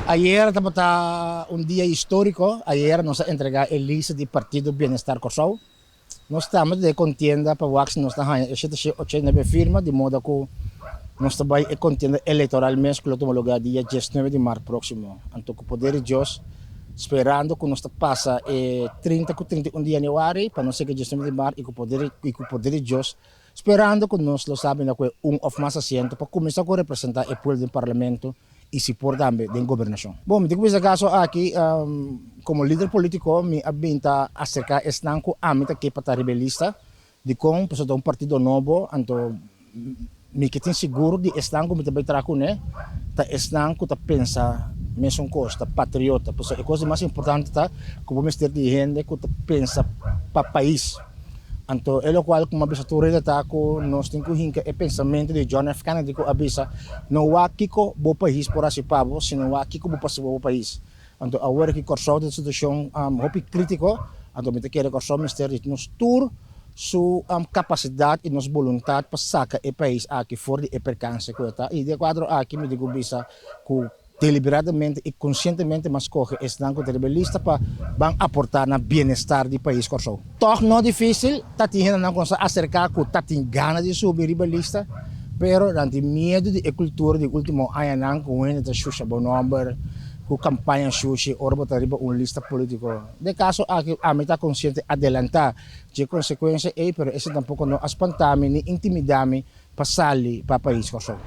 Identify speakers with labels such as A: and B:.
A: Ayera tabata un dia históriko. Ayera nos a entregá e lista di Partido Bienestar Kòrsou. Nos tambe ta den kontienda pa wak si nos ta haña e 789 firma, di moda ku nos ta bai e kontienda elektoral mes ku lo tuma lugá dia 19 di mart próksimo. Anto ku poder di Dios, sperando ku nos ta pasa e 30 ku 31 di yanüari pa nos yega 19 di mart i ku poder di Dios, sperando ku nos lo sa bini ku e un òf mas asiento pa kuminsá ku representá e pueblo den parlamento i si por tambe den gobernashon. Bon, mi tin ku bisa kaso aki, komo lider polítiko mi a bin ta aserká esnan ku ami ta ke pa ta riba e lista. Dikon? Pasobra ta un partido nobo, anto mi ke tin sigur di esnan ku mi ta bai traha kuné ta esnan ku ta pensa mesun kos, ta patriota. Pasobra e kos di mas importante ta ku bo mester di hende ku ta pensa pa pais. Anto e lokual ku mi a bisa tur reda ta ku nos tin ku hinka e pensamentu di John F. Kennedy ku a bisa, No wak kiko bo pais por hasi pa bo, sino wak kiko bo por hasi pa bo pais. Anto awor aki Kòrsou ta den situashon hopi krítiko, anto mi ta kere Kòrsou mester di nos tur su kapasidat i nos boluntat pa saka e pais aki for di e perkanse ku e ta. I den e kuadro aki mi tin ku bisa ku Deliberadamente i konsientemente m'a skohe esnan ku ta riba e lista pa ban aportá na bienestar di pais Kòrsou. Tòg no difísil, ta tin hendenan ku nos a aserká ku ta tin gana di subi riba e lista, pero nan tin miedu di e kultura di último añanan ku un hende ta shusha bo nòmber ku kampaña shushi ora bo ta riba un lista polítiko. Den e kaso aki ami ta konsiente adelantá dje konsekuensia ei, pero esei tampoko no a spantá mi ni intimidá mi pa sali pa pais Kòrsou.